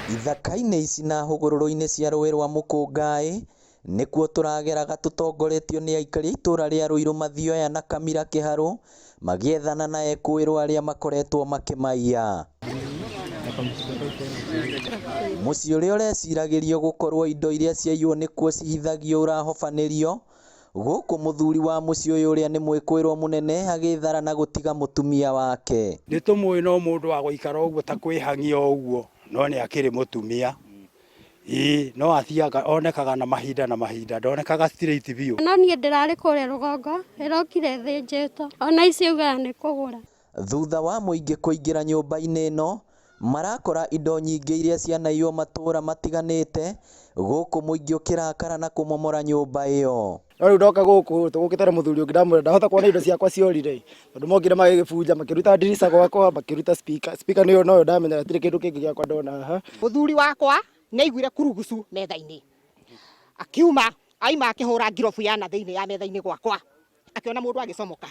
Ithaka-inĩ ici na hũgũrũrũ-inĩ cia rũĩ rwa Mũkũngaĩ, nĩkuo tũrageraga tũtongoretio nĩ aikari a itũra rĩa Ruiru Mathioya na Kamira Kĩharũ, magĩethana na ekũĩrwo arĩa makoretwo makĩmaiya. Mũciĩ ũrĩa ũreciragĩrio gũkorwo indo iria ciaiywo nĩkuo cihithagio ũrahobanĩrio, gũkũ mũthuri wa mũciĩ ũyũ ũrĩa nĩ mwĩkũĩrwo mũnene agĩthara na gũtiga mũtumia wake. Nĩ tũmũĩ no mũndũ wa gũikara ũguo ta kwĩhang'ia ũguo no nĩ akĩrĩ mũtumia. Ĩĩ no athiaga onekaga na mahinda na mahinda ndonekaga straight biũ. No niĩ ndĩrarĩ kũrĩa rũgongo ĩrokire ĩthĩnjĩtwo ona ici augaga nĩ kũgũra. Thutha wa mũingĩ kũingĩra nyũmba-inĩ ĩno, marakora indo nyingĩ iria cianaiywo matũra matiganĩte, gũkũ mũingĩ ũkĩrakara na kũmomora nyũmba ĩyo. No rĩu ndoka gũkũ tũgũkĩte na mũthuri ũngĩ ndamwĩra ndahota kuona indo ciakwa ciorire tondũ mokire magĩgĩbunja makĩruta ndirica gwakwa makĩruta speaker speaker nĩyo noyo ndamenya hatirĩ kĩndũ kĩngĩ gĩakwa ndona haha. Mũthuri wakwa nĩ aiguire kurugucu metha-inĩ akiuma aima akĩhũra ngirobu ya na thĩinĩ ya metha-inĩ gwakwa akĩona mũndũ agĩcomoka.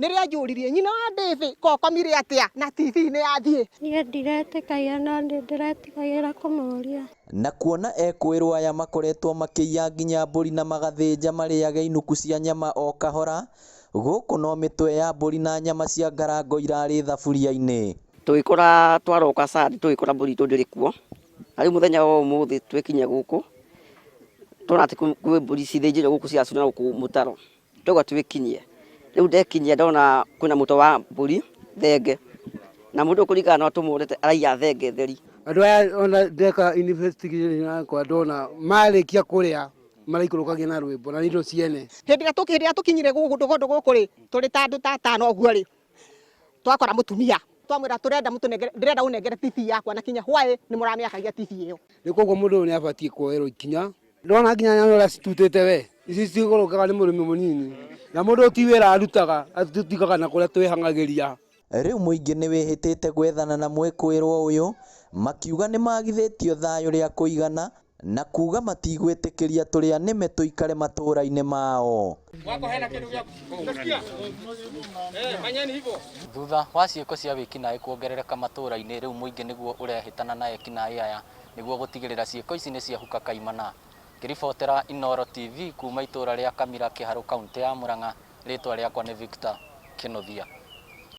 Nĩrĩo anjũririe nyina wa David ko ũkomire atĩa na TV nĩ yathiĩ. Niĩ ndiretĩkagia no nĩ ndĩretigagĩra kũmũria. Na kuona ekũĩrwo aya makoretwo makĩiya nginya mbũri na magathĩnja marĩage inuku cia nyama o kahora, gũkũ no mĩtwe ya mbũri na nyama cia ngarango irarĩ thaburia-inĩ. Tũgĩkora twaroka Sunday tũgĩkora mbũri itũ ndĩrĩ kuo, na rĩu mũthenya wa ũmũthĩ twekinyia gũkũ, tũrona atĩ kwĩ mbũri cithĩnjĩirwo gũkũ ciracurwo na gũkũ mũtaro. Ndauga twĩkinyie, rĩu ndekinyia ndona kwĩna mũtwe wa mbũri thenge, na mũndũ ũyũ kũringana na ũrĩa tũmuonete araiya thenge theri. Andũ aya ona ndeka investigation yakwa ndona marĩkia kũrĩa maraikũrũkagia na rwĩmbo na nĩ indo ciene. Hĩndĩ ĩrĩa tũkinyire gũkũ kũndũ gũkũ rĩ, tũrĩ ta andũ ta atano ũguo rĩ, twakora mũtumia twamwĩra tũrenda mũtũnengere, ndĩrenda ũnengere TV yakwa na kinya hwaĩ nĩ mũramĩakagia TV ĩyo. Rĩu koguo mũndũ ũyũ nĩ abatiĩ kuoerwo ikinya. Ndona nginya nyanya ũrĩa citutĩte we, ici cigũrũkaga nĩ mũrĩmi mũnini na mũndũ ti wĩra arutaga atutigaga na kũrĩa twĩhang'agĩria. Rĩu mũingĩ nĩ wĩhĩtĩte gwethana na mwĩkũĩrwo ũyũ makiuga nĩmagithĩtio thayũ rĩa kũigana na kuga matigwĩtĩkĩria tũrĩa nĩme tũikare matũra-inĩ mao. Thutha wa ciĩko cia wĩkinaĩ kuongerereka matũra-inĩ rĩu mũingĩ nĩguo ũrehĩtana na ekinaĩ aya nĩguo gũtigĩrĩra ciĩko ici nĩ ciahuka kaimana. Ngĩribotera Inooro TV kuma itũra rĩa Kamira Kĩharũ kauntĩ ya Murang'a, rĩtwa rĩakwa nĩ Victor Kĩnuthia.